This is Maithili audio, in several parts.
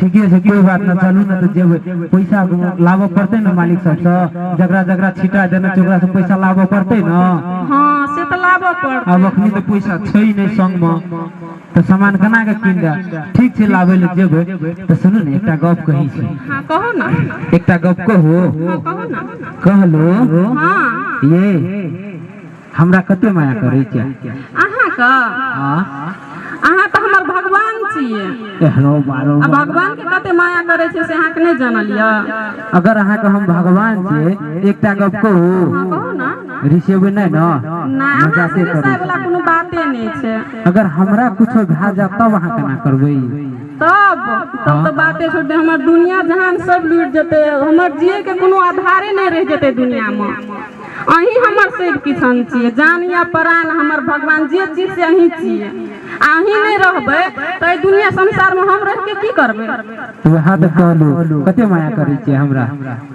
ठीके छै, कोई बात ना, चलू ने तऽ जेबै। पैसा लाबऽ पड़तै ने मालिक सबसँ, जकरा जकरा छिटा देने छै ओकरा से पैसा लाबऽ पड़तै ने। हँ, से तऽ लाबऽ पड़तै। आब अखनी तऽ पैसा छै नहि संगमे, तऽ सामान केना के कीन देब? ठीक छै, लाबै लए जेबै। तऽ सुनू ने, एकटा गप कहै छी। हँ, कहू ने। एकटा गप कहू? हँ, कहू ने। कहलू। हँ। ये हमरा कते माया करै छै? अहाँके? हँ। अहाँ तऽ हमर भगवान छियै। एहनो बारो। आ भगवान के कते माया करै छै से अहाँके नहि जानल यऽ? अगर अहाँके हम भगवान छियै, एकटा गप कहू? हँ, कहू ने। रिसेबै नहि ने? नहि, अहाँ मजाके से करै रिसाय वाला कोनो बाते नहि छै। अगर हमरा कुछो भए जायत तब अहाँ केना करबै? तब तब तऽ बाते छोड़ि दे, हमर दुनिया जहान सब लुटि जेतै, हमर जिए के कोनो आधारे नहि रहि जेतै दुनियामे। अहीं हमर सब किछन छियै, जान या प्राण, हमर भगवान जे चीज से अहीं छियै। आ अहीं नहि रहबै तऽ एहि दुनिया संसारमे हम रहि के की करबै? वएह तऽ कहलू, कते माया करै छियै हमरा।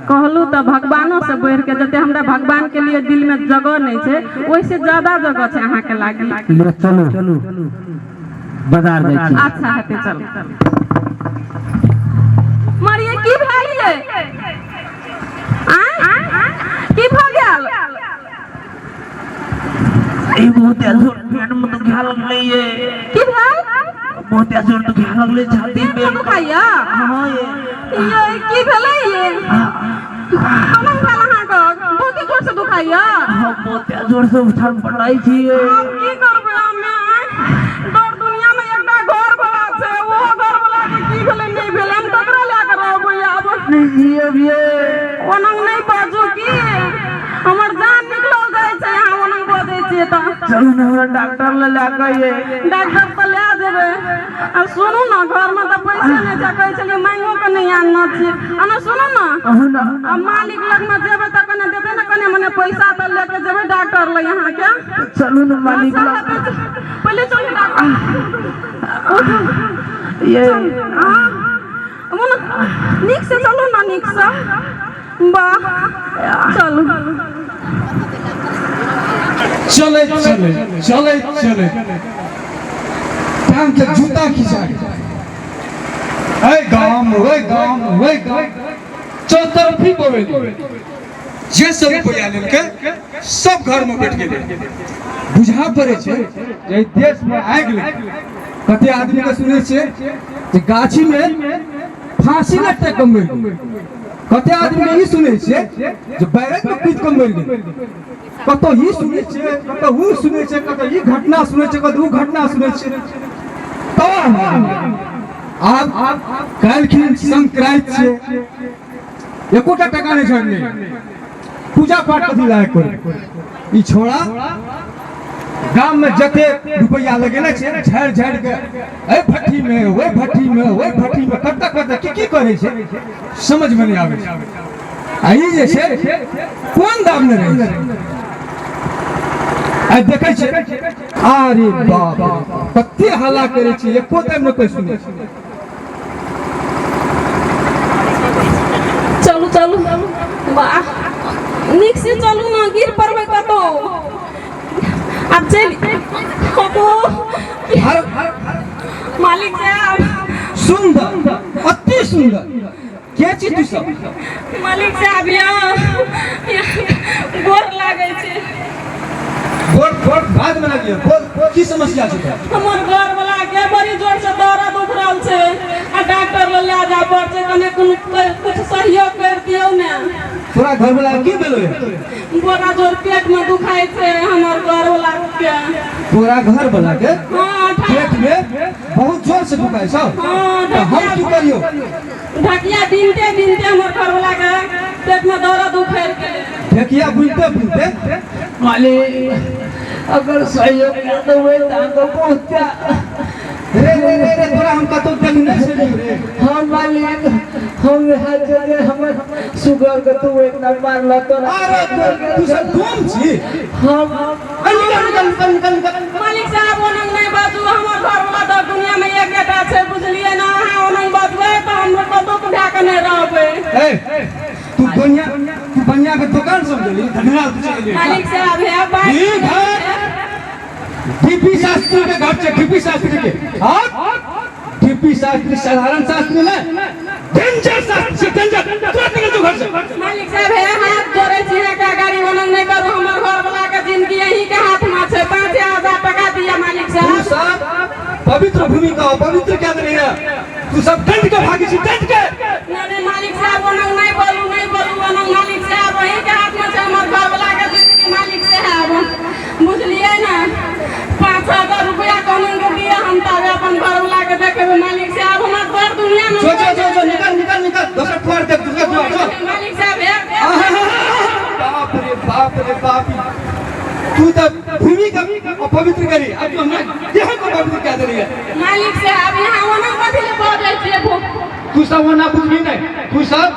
कहलू तऽ भगवानो से बढ़ि के, जते हमरा भगवान के लिए दिल में जगह नहि छै, ओहिसे ज्यादा जगह छै अहाँके लागी। ले चलू, बाजार जाइ छी। अच्छा हेतै, चलू। मरिए, की भेल ये? आँय, की भऽ गेल? ई बहुत जोर पेट में दुखा लगलै ये। की भेल? बहुत जोर दुखा लगलै छाती पेट में। में दुखाइया? हाँ ये। ये की भेलै ये? केना भेल अहाँके? बहुते जोर से दुखाइया? हम बहुत जोर से छटपटाइ छी ये। आब की करबै हमे? दर दुनिया में एकटा घर वाला छै, ओहो घर वाला के की भेलै नहि भेलै, हम ककरा लए कऽ रहबै आब? नहीं जियब ये। ओना नहि बाजू की, हमर जान निकलल जाइ छै अहाँ ओना बजै छियै तऽ। चलू ने हमरा डॉक्टर लए लए कऽ ये। डॉक्टर तऽ लए जेबै। आ सुनू ने, घरमे तऽ पैसे नहि छै, कहै छलियै मांगियो कऽ नहि आनने छियै। आ ने सुनू ने। कहू ने। आ मालिक लगमे जेबै तऽ कने देतै ने कने मने पैसा, तऽ लए कऽ जेबै डॉक्टर लग अहाँके। चलू ने मालिक अच्छा लग। हेतै, पहिले चलू डॉक्टर। उठू। ये। हँ, नीकसँ चलू ने, नीकसँ। वाह, चलू। चलैत चलैत चलैत चलैत टांग के जूता खिंचा गेल। एहि गाम, ओहि गाम, ओहि गाम, चौतरफी बवेली। जे सब रुपैआ लेलकै सब घर में बैठ गेलै। बुझा पड़ै छै जे एहि देश में आगि लागि। कते आदमी के सुनै छियै जे गाछी में फांसी लटका कऽ मरि गेलै। कते आदमी के ई सुनै छियै जे बैरक में कूदि कऽ मरि गेलै। कतौ ई सुनै छियै, कतौ ऊ सुनै छियै, कतौ ई घटना सुनै छियै, कतौ ऊ घटना सुनै छियै। तबाह भऽ गेलै। आब काल्हिखिन संक्रांति छियै, एकोटा टका नहि छोड़ले। पूजा पाठ कथी लायक करू? ई छोड़ा गाम में जते रुपैआ लगेने छै, झाड़ि झाड़ि के एहि भट्ठी में, ओहि भट्ठी में, ओहि भट्ठी में, कतऽ कतऽ की की करै छै समझ में नहि आबै छै। आ ई जे छै कोन दाम ने रहै छै? आ देखै छै, अरे बाप रे, कते हल्ला करै छै, एको टाइम नहि कोइ सुनै छै। चलू चलू, वाह, नीक से चलू ने, गिर पड़बै कतौ। आब चलि कतौ। मालिक साहब। सुंदर, अति सुंदर। के छी तू सब? मालिक साहब, यहाँ गोर लागै छै। गोर गोर बाद में लगिए, बोल की समस्या छै तोरा? हमर घर वाला के बड़ी जोर से दर्द उठ रहल छै आ डॉक्टर लग लए जाय पड़ छै, कने कोनो कुछ सहयोग कर दियौ ने। तोरा घर वाला की भेलो? बड़ा जोर पेट में दुखाइ छै हमर घर वाला के। तोरा घर वाला के? हाँ। पेट में बहुत जोर से दुखाइ छौ? हाँ। तऽ हम की करियौ? ढकिया बिनते बिनते हमर घर वाला के पेट में दर्द उखड़ गेलै। ढेकिया बुनते बुनते? मालिक, अगर सहयोग कर देबै तऽ अहाँके पहुँचा। रे रे रे रे, तोरा हम कतौ देखने छलियौ रे। हाँ मालिक, हम वएह छै जे हमर सुगर के तू एक नंबर मारल तोरा। अरे तू सब डोम छी। हम निकल निकल निकल निकल निकल। मालिक साहब, ओनंग नहि बाजू, हमर घर वाला तऽ दुनिया में एक बेटा छै, बुझलियै ने? अहाँ ओनंग बजबै तऽ हम कतौ भए कऽ नहि रहबै। ए, तू दुनिया, तू बनिया के दुकान समझली धनरा तू चलि। मालिक साहब, हे बात। ई घर डीपी शास्त्री के घर छै, डीपी शास्त्री के। हाँ, डीपी शास्त्री साधारण शास्त्री ने डेंजर शास्त्री से डेंजर, तुरंत निकल जो घर से। मालिक साहब हे हाथ जोड़े छी, एकटा गाड़ी ओनंग नहि करू, हमर घर वाला के जिंदगी यही के हाथ में छै। 5000 टका दिया मालिक तू साहब। सब पवित्र भूमि का अपवित्र क्या नहीं है, तू सब डंड के भागी छी, डंड के। नहीं नहीं मालिक साहब ओनंग नहीं बोलू, नहीं बोलू ओनंग मालिक साहब, वही के हाथ में छै हमर घर वाला के जिंदगी मालिक साहब, बुझलिए ना। 5000 रुपया कोनो के दिया, हम तबे अपन घर वाला के देखेबे मालिक साहब, हमर घर दुनिया में। जो जो जो जो निकल निकल निकल, दोसर द्वार देख, दूसरा द्वार जो। मालिक साहब हे बाप रे बाप रे बाप, तू तो भूमि का अपवित्र करी, अब तू हमरा देह को पवित्र कह देली है। मालिक साहब यहाँ ओना कथी ले बजै छियै? तू सब ओना बुझबी नहीं, तू सब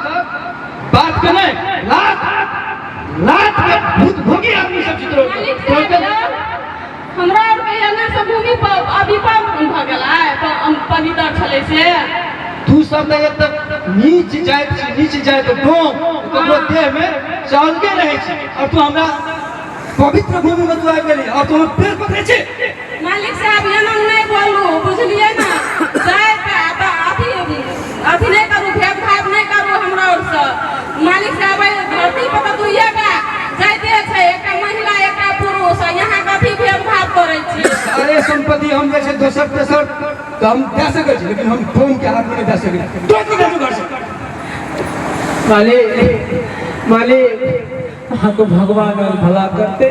बात के नहीं, लात लात के भूत भोगी आदमी सब चित्र। मालिक साहब हमरा आरके एना से भूमि अभी भऽ गेलै, पवित्र छलै से। तू सब तऽ एक नीच जाइत छी, नीच जाइत डोम ककरो देह में चलके रहै छी, और तू हमरा पवित्र भूमि में तू आबि गेली और तू हमर पैर पकड़ै छी। मालिक साहब एना नहि बोलू, बुझलियै ने, जाइत तऽ अथी अथी नहि करू, भेदभाव नहि करू हमरा ओरसँ मालिक साहब। एहि धरती पर तऽ दुइए टा जाइते छै, एकटा महिला एकटा पुरुष, यहाँ कथी भेदभाव करै छी? सारे संपत्ति हम जे छै दोसर तेसर तऽ हम दए सकै छी, लेकिन हम डोम के हाथ में नहि दए सकै छी। तुरंत निकल जो घर से। मालिक मालिक अहाँके भगवान और भला करते,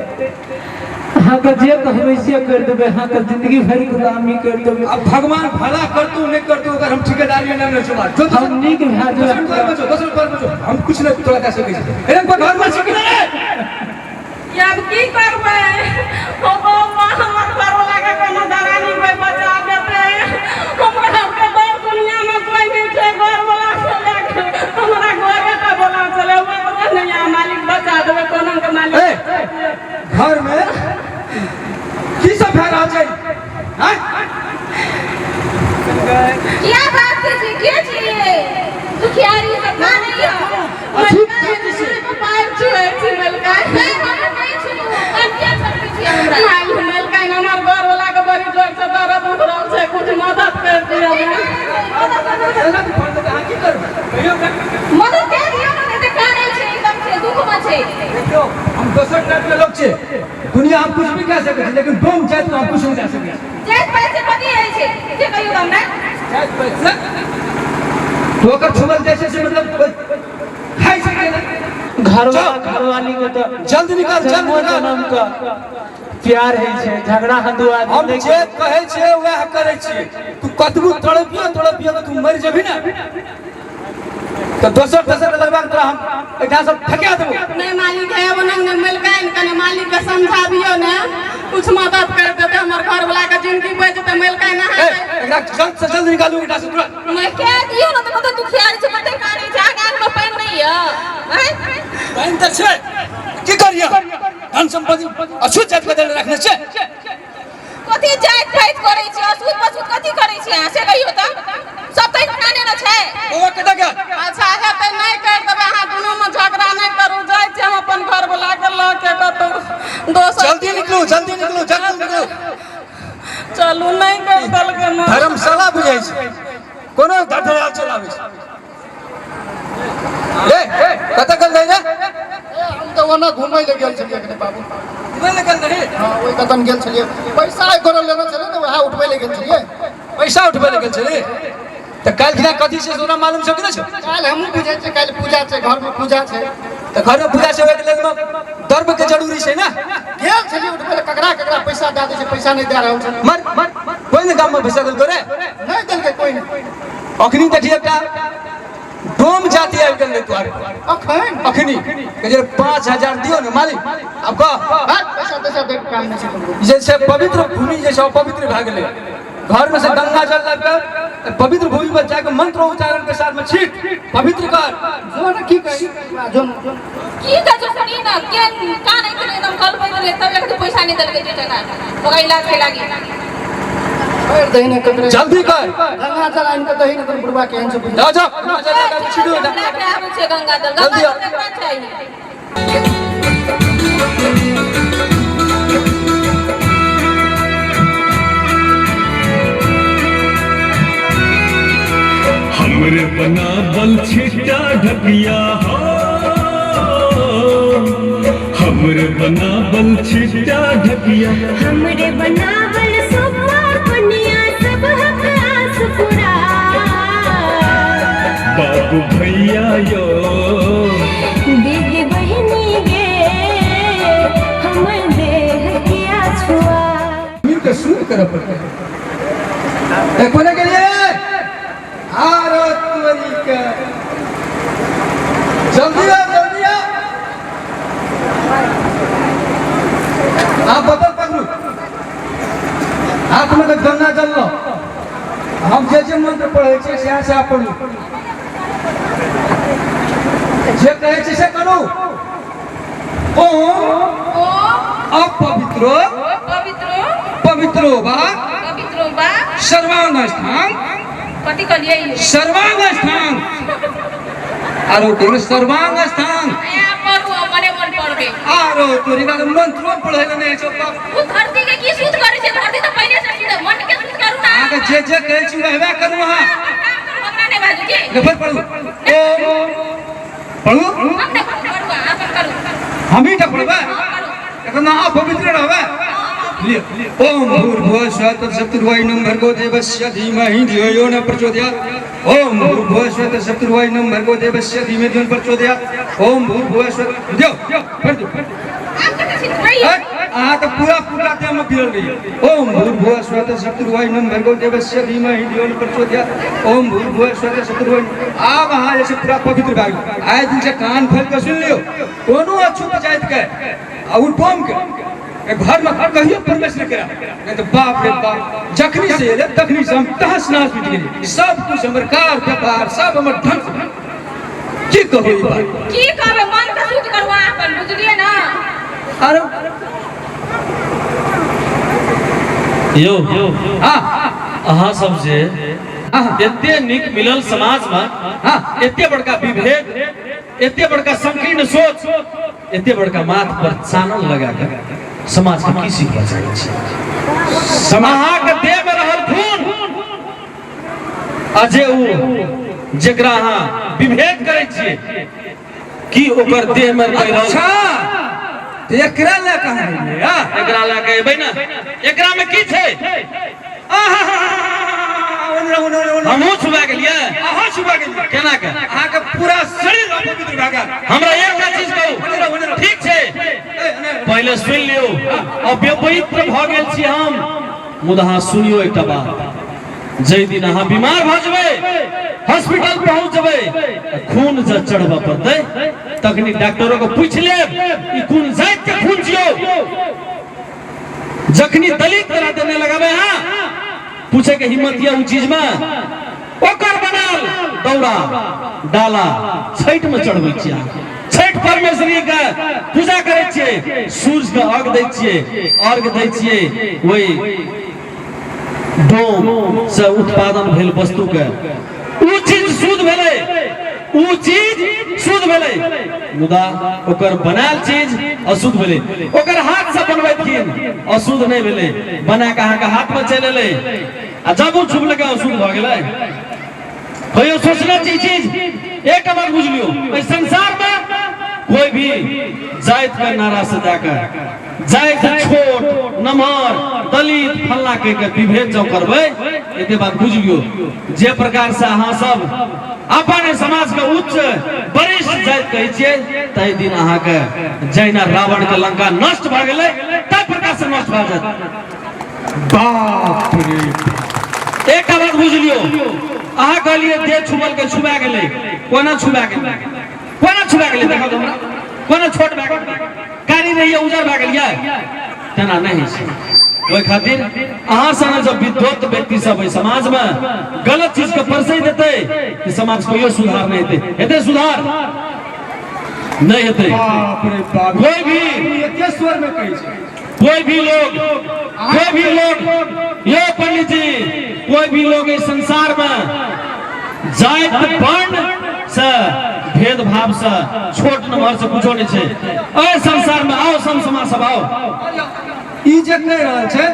अहाँके जे कहबै से कर देबै, अहाँके जिंदगी भरि गुलामी कर देबै। अब भगवान भला करतू नहीं करतू अगर हम ठेकेदारी में नहीं छुपा जो हम नीक भए दोसर जायब। द्वार में जो, दोसर द्वार में जो, हम कुछ नहीं तोरा दए सकै छी। एहन कोइ घर में छी कि नहि? आब की करबै? ओ बौआ, हमर घरवला के कोनो दरानी कोइ बचा देतै? हमरा आरके दर दुनिया में कोइ नहि छै, घरवला से लए के हमरा घरे टा बोला चले, ओकरो नहि आ मालिक बचा देबै कोनो के मालिक। ए, घर में की सब भए रहल छै? आँय? क्या बात के छी, के छी दुखियारी सब का नहीं है? अछूत जाति से। पाएर छुए छी मलकाइ। नहीं, हम नहीं छू, हम क्या छू छी हमरा? मलकाइ हमर घरवला के बड़ी जोर से दर्द उठ रहल छै, कुछ मदद कर दिअ। एना तऽ फोन कऽ अहाँ की करबै? कहियौ ने। मदद कए दियौ ने, एते कानै छै, एकदम छै दुख में छै। देखियौ, हम दोसर टाइप के लोग छियै, दुनिया हम कुछ भी कह सकै छी, लेकिन डोम जाति हम कुछ नहीं कह सकै छी। जाति पाति से कथी होइ छै से कहियौ तऽ हमरा। जाति पाति से तो ओकर छुबल जाइ छै से मतलब खाइ छै कि नहि? घरवाला घरवाली के तऽ जल्दी निकल, जल्दी जन्मो निकल। जन्म के प्यार होइ छै, झगड़ा हंदुआ हम जे कहै छियै वएह करै छियै। तू कतबो तड़पियो तड़पियो तू मरि जेबही ने तऽ दोसर तेसर लगबा के तोरा हम एहिठाम सब ठका देबो। नहीं मालिक है वो नहीं मलकाइन, कने मालिक के समझाबियो ने, कुछ मदद कर देते, हमर घर वाला के जिंदगी बच जेतै मलकाइन। ए, अहाँ एकरा जल्द से जल्द निकालू एहिठाम से तुरंत। मैं कह दियौ ने तऽ मतलब दुखियारी छै, कते कानै छै, आगाँ में पानि नहीं यऽ? आँय? पानि तऽ छै, की करियै, धन संपत्ति अछूत जाति के देने रखने छै। कथी जाति पाति करै छी, अछूत पछूत कथी करै छी अहाँ से कहियौ तऽ? सब तऽ इंसाने ने छै। बौआ कतऽ गेल? अच्छा हेतै, नहि कर देबै, अहाँ दुनू में झगड़ा नहि करू, जाइ छी हम अपन घर वाला के लऽ के कतौ दोसर। जल्दी निकलू, जल्दी निकलू, जल्दी निकलू। चलू, नहि कर देलकै माँ। धर्मशाला बुझै छै, कोनो धड़धड़ाल चलाबै छै। ए, कतऽ गेल रही रे? हम तऽ ओना घुमै लए गेल छलियै कनि बाबू। घुमै लए गेल रही? हँ, ओहि कतन गेल छलियै, पैसा एक गोरा लेने छलै ने, वएह उठबै लए गेल छलियै। पैसा उठबै लए गेल छली? तऽ काल्हि खिना कथी छै से मालूम छौ कि नहि छौ? काल्हि हमहूँ बुझै छियै, काल्हि पूजा छै, घरमे पूजा छै। तऽ घरमे पूजा छै, ओहिके लेल धर्म के जरूरी छै ने। गेल छलियै उठबै लए, ककरा ककरा पैसा दए दै छै, पैसा नहि दए रहल छै। मर कोइ ने गाममे पैसा देलको रे? नहि देलकै कोइ नहि। अखनी देखी एकटा डोम जाति आबि गेल रहै तोहर। अखन? अखनी कहै छै 5000 दियौ ने मालिक। आब कह। पैसा तैसा दैके काम नहि छै ककरो। जे छै पवित्र भूमि जे छै अपवित्र भए गेलै, घर में से गंगा जल लाबि कऽ पवित्र भूमि पर जाके मंत्र उच्चारण के साथ में छीट पवित्र कर। जो ने की कही जो ने की कहै छै सुनी ने, के कानै छै एकदम कलबै रहै, तब एक पैसा नहि देलकै जे टका ओकरा इलाज के लागी। छोड़ि दही ने ककरे। जल्दी कर। गंगा जल आनि कऽ दही ने तोर बुढ़वा केहन छै बुझल। जाओ जाओ, गंगा जल लगा के छीटू। लए के आबै छै गंगा जल, गंगा जल्दी जल आओ। केकरा चाही? हमरे बनावल छिटा ढकिया हो, हमरे बनावल छिटा ढकिया, हमरे बनावल सोपा पनिया सब हक आस पूरा। बाबू भैया यो दीदी बहिनी गे हमर देह किया छुआ। के शुरू करऽ पड़तै। कोने गेलियै? आरो तोरी के जल्दी आ, जल्दी आ। आप बतल पकड़ू, हाथ में तो गन्ना जल लो। हम जे जे मंत्र पढ़ै छियै सएह सएह पढ़ू, जे कहै छियै से करू। ओम अपवित्रो पवित्रो पवित्रो वा पवित्रो वा सर्वांग स्थान। कथी कहलियै? सर्वांग स्थान। आरो कहियो सर्वांग स्थान। नया पढ़ू, हम मने मन पढ़बै। आरो तोरी बात मंत्रो पढ़ै लए नहि छौ बाप। ओ धरती के की शुद्ध करै छै? धरती तऽ पहिने से शुद्ध है। मन के शुद्ध करू ना। अहाँके जे जे कहै छी वएह करू अहाँ। काम करू, हमरा नहि बाजू की। ले फेर पढ़ू। ओम पढ़ू। हम नहि पढ़ू, अहाँ अपन करू। हमही टा पढ़बै, एखन अहाँ पवित्र रहबै। लिअ। ओम भूर्भुवः स्वः तत्सवितुर्वरेण्यं भर्गो देवस्य धीमहि धियो यो न प्रचोदयात्। ओम भूर्भुवः स्वः तत्सवितुर्वरेण्यं भर्गो देवस्य धीमहि धियो न प्रचोदयात्। ओम भूर्भुवः स्वः दियौ, फेर दियौ। अहाँ तऽ पूरा पूरा देह में गिरल रहियै। ओम भूर्भुवः स्वः तत्सवितुर्वरेण्यं भर्गो देवस्य धीमहि धियो न प्रचोदयात्। ओम भूर्भुवः स्वः तत्सवितुर्वरेण्यं। आब अहाँ जे छै पूरा पवित्र भए गेल। आइ दिन से कान खोलि कऽ सुनि लियौ, कोनो अछूत जाति के आ ओ डोम के घर में कहियो प्रवेश नहीं करा, नहीं तो बाप रे बाप, जखनी से एलै तखनी से हम तहस नहस उठि गेलियै। सब कुछ हमर कार व्यापार सब हमर ढंग से। की कहू ई बात? की कहबै, मन के शुद्ध करू अहाँ अपन, बुझलियै ना? अरे यौ, हाँ, अहाँ सब जे हाँ, एते नीक मिलल समाज में, हाँ, एते बड़का विभेद, एते बड़का संकीर्ण सोच, एते बड़का माथ पर चानन लगा के समाज के की सीखबा चाहै छी? अहाँके देह में रहल खून आ जे उ जेकरा अहाँ विभेद करै छियै, की ओकर देह में रहि रहल? अच्छा, तऽ एकरा लए कऽ अहाँ एलियै, आ? एकरा लए के एबै ने, एकरा में की छै? हमहूँ छुबा गेलियै। अहाँ छुबा गेलियै। केना के? अहाँके पूरा शरीर अपवित्र भए गेल। हमरा एकटा चीज कहू, ठीक छै, पहिले सुनि लियौ। अपवित्र भऽ गेल छी हम, मुदा अहाँ सुनियौ एकटा बात, जाहि दिन अहाँ बीमार भऽ जेबै, हॉस्पिटल पहुँच जेबै, खून जब चढ़बऽ पड़तै, तखनी डॉक्टरो के पूछि लेब ई कोन जाति के खून छियौ। जखनी दलित तरह देने लगाबे, हाँ, पूछे के हिम्मत यऽ उ चीज में? ओकर बनाल दौड़ा डाला छठि में चढ़बै छियै अहाँ। छठि परमेश्वरी के पूजा करै छियै, सूर्य के अर्घ दै छियै, अर्घ दै छियै ओहि डोम से उत्पादन भेल वस्तु के। उ चीज शुद्ध भेलै, उ चीज शुद्ध भेलै, मुदा ओकर बनायल चीज अशुद्ध भेलै। ओकर हाथ से बनबैतखिन अशुद्ध नहि भेलै, बना के अहाँके हाथ में चलि एलै, आ जब ओ छुबलकै अशुद्ध भऽ गेलै। कहियो सोचने छी चीज? एक बात बुझ लियौ, एहि संसार में कोई भी जाति के नारा से जाकर जाति छोट नमहर दलित फल्ला कह के विभेद जब करबै, एते बात बुझ लियौ, जे प्रकार से अहाँ सब अपन समाज के उच्च वरिष्ठ जाति कहै छियै, ताहि दिन अहाँके जहिना रावण के लंका नष्ट भऽ गेलै ताहि प्रकार से नष्ट भऽ जायत। बाप रे, एकटा बात बुझ लियौ, अहाँ कहलियै देह छुबल के छुबा गेलै, कोना छुबा गेलै? कोना छुबा गेलै? देखा हमरा कोना छोट भए गेलै? कारी रहिए उजर भए गेलियै, तेना नहि होइ छै। ओहि खातिर अहाँ सन जब विद्वत व्यक्ति सब एहि समाज में गलत चीज के परसै देतै तऽ समाज कहियो सुधार नहि हेतै। हेतै सुधार? नहि हेतै। बाप रे बाप, कोई भी एके स्वर में कहै छै। कोई भी लोग, कोई भी लोग, यो पंडित जी, कोई भी लोग इस संसार में जाति वर्ण से भेदभाव से छोट नंबर से कुछो नहीं छै। एहि संसार में आओ, सम समाज सब आओ। ई जे कहि रहल छै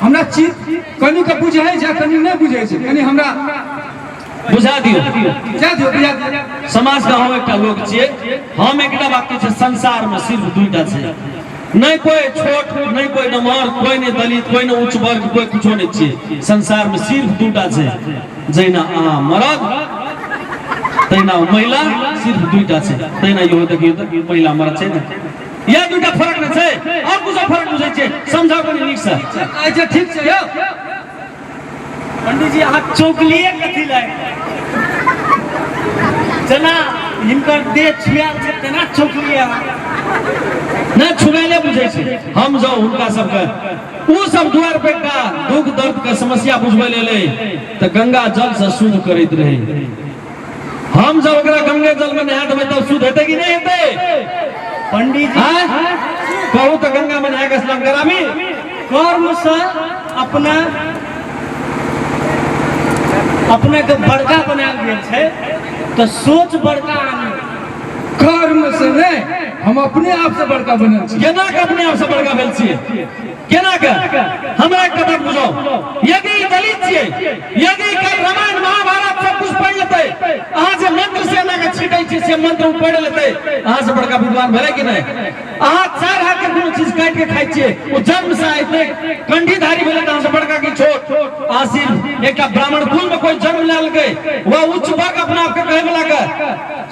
हमरा चीज कनि के बुझै छै, कनि नहि बुझै छै। कनि हमरा बुझा दियौ। बुझा दियौ, बुझा दियौ। समाज के हम एकटा लोक छियै, हम एकटा बात कहै छियै, संसार में सिर्फ दुईटा छै, नहीं कोई छोट, नहीं कोई नमहर, कोई नहीं दलित, कोई नहीं उच्च वर्ग, कोई कुछो नहीं छियै। संसार में सिर्फ दुईटा छै, जहिना अहाँ मरद तहिना महिला, सिर्फ दुईटा छै। तहिना इहो देखियौ तऽ महिला मरद छै ने, इएह दुईटा फर्क ने छै, और कुछो फर्क बुझै छियै? समझाउ कनि नीकसँ। अच्छा ठीक छै यौ। पंडीजी अहाँ चौंकलिए कथी लए? जेना हिनकर देह छुआयल छै तेना चौंकलिए अहाँ। नहि छुएले बुझै छै हम जाउ हुनका सबके, ओ सब दुआर पे का दुख दर्द के समस्या बुझबै ले एलै तऽ गंगा जल से शुद्ध करैत रहै। हम जब ओकरा गंगे जल में नहा देबै तब शुद्ध हेतै कि नहि हेतै? पंडीजी आँय? कहू तऽ गंगा में नहा के स्नान कराबी? कर्म से अपना अपना के बड़का बनायल गेल छै तऽ सोच बड़का आनू। कर्म से नहीं, हम अपने आप से बड़का बनल छी। केना के अपने आप से बड़का भेल छियै? केना के? हमरा एकटा बात बुझाउ, यदि दलित छियै, यदि कल रामायण महाभारत सब कुछ पढ़ि लेतै, अहाँ जे मंत्र से एना के छीटै छियै से मंत्र ओ पढ़ि लेतै, अहाँ से बड़का विद्वान भेलै कि नहि? अहाँ चारि हाथ के कोनो चीज काटि के खाइ छियै, ओ जन्म से एतै कंठीधारी भेलै तऽ अहाँ से बड़का की छोट? अहाँ सिर्फ एकटा ब्राह्मण कुल में कोई जन्म लेलकै, वह उच्च वर्ग अपना आपके कहै वाला के,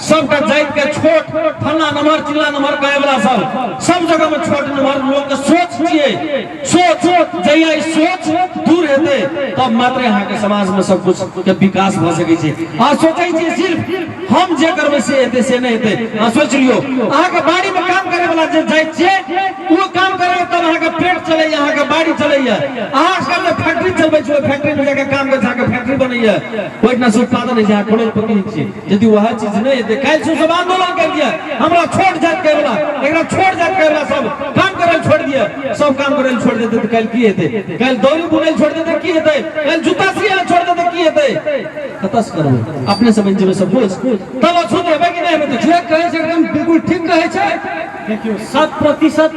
सबटा जाति के छोट फलना नम्हर चिल्ला नम्हर कहै वाला सब सब जगह में छोट नम्हर लोग के सोच छियै। सोच जहिया ई सोच दूर हेतै तब मात्र अहाँ के समाज में सब कुछ के विकास भऽ सकै छै। अहाँ सोचै छियै सिर्फ हम जे करबै से हेतै, से नहि हेतै। अहाँ सोचि लियौ, अहाँ के बाड़ी में काम करै वाला जे जाति छियै ओ काम करै तब अहाँ के पेट चलैया, अहाँ के बाड़ी चलैया। अहाँ आजकल जे फैक्ट्री चलबै छी ओहि फैक्ट्री में जाके काम करै छी, अहाँ के फैक्ट्री बनैया, ओहिठिना से उत्पादन होइ छै, अहाँ करोड़पति छियै। यदि वह चीज नहीं हेतै, काल्हि से सब आंदोलन कर दिया, हमरा छोट जात कहै वाला, एकरा छोट जात कहै वाला सब काम करै लए छोड़ दिया, सब काम करै लए छोड़ देतै तऽ काल्हि की हेतै? काल्हि दौरी बुनै लए छोड़ देतै की हेतै? काल्हि जूता सियै लए छोड़ देतै की हेतै? कतऽ से करबै? अपने से बनि जेबै सब कुछ, तब अछूत हेबै कि नहि हेबै? जे कहै छै एकदम बिल्कुल ठीक कहै छै। देखियौ 100%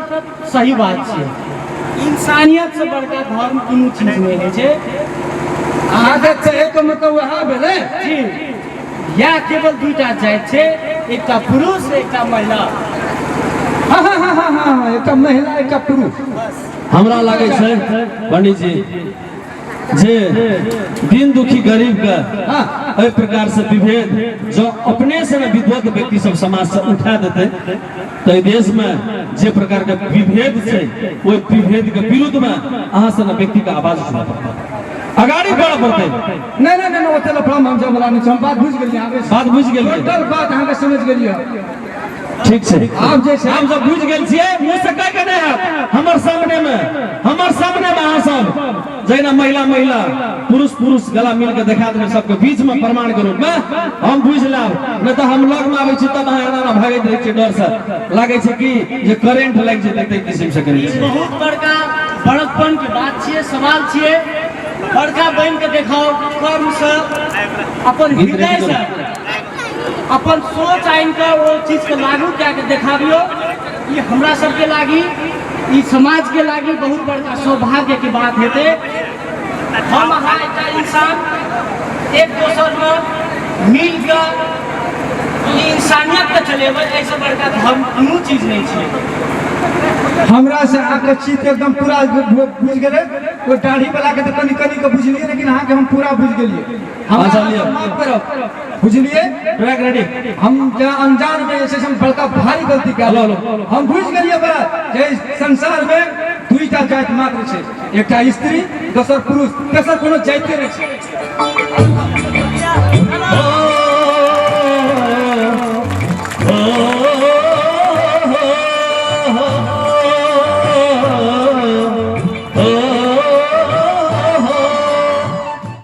सही बात छै, इंसानियत से बड़का धर्म कोनो चीज नहि होइ छै। अहाँके कहैके मतलब वएह भेलै जी, इएह केवल दुईटा जाति छै, एकटा पुरुष एकटा महिला। हाँ हाँ हाँ हाँ हाँ, एकटा महिला एकटा पुरुष। हमरा लागै छै पंडित जी जे दिन दुखी गरीब के एहि प्रकार से विभेद जो अपने से ने विद्वत व्यक्ति सब समाज से उठा देते तो एहि देश में जे प्रकार के विभेद छै ओहि विभेद के विरुद्ध में अहाँ सन व्यक्ति के आवाज उठबऽ पड़तै, अगाड़ी बढ़ऽ पड़तै। नहीं नहीं नहीं, ओते लफड़ा में हम जाय वाला नहीं छी, हम बात बुझि गेलियै अहाँके। बात बुझि गेलियै। टोटल बात अहाँके समझ गेलियै। ठीक छै, आब जे छै हम सब बुझि गेल छियै, मुँह से कहि के नहि हैत। हमर सामने में, हमर सामने में अहाँ सब जहिना महिला महिला पुरुष पुरुष गला मिल के देखा देबै सबके बीच में प्रमाण के रूप में, हम बुझि लेब। नहि तऽ हम लग में आबै छी तब अहाँ एना एना भागैत रहै छियै, डर से लागै छै कि जे करेंट लागि जेतै ताहि किसिम से करै छियै। बहुत बड़का बड़कपन के बात छियै, सवाल छियै। बड़का बनि के देखाउ, कर्म से अपन गीत हृदय रेडी से करू। अपन सोच आनि के ओ चीज के लागू कए के देखाबियौ। ई हमरा सबके लागी, ई समाज के लागी बहुत बड़का सौभाग्य के बात हेतै। हम अहाँ एकटा इंसान एक दोसर में मिल के ई इंसानियत के चलेबै, एहिसँ बड़का धर्म कोनो चीज नहि छै। हमरा से अहाँके चीज एकदम पूरा बुझि गेलै। ओ दाढ़ी वाला के तऽ कनि कनि के बुझलियै, लेकिन अहाँके हम पूरा बुझि गेलियै। हमरा अच्छा, लिअ। माफ करब, बुझलियै? Track ready. हम जे अनजान में जे छै से हम बड़का भारी गलती कए हेलो, लेलहुँ। हेलो। हम बुझि गेलियै बड़ा जे संसार में दुईटा जाति मात्र छै, एकटा स्त्री दोसर पुरुष, तेसर कोनो जातिए नहि छै।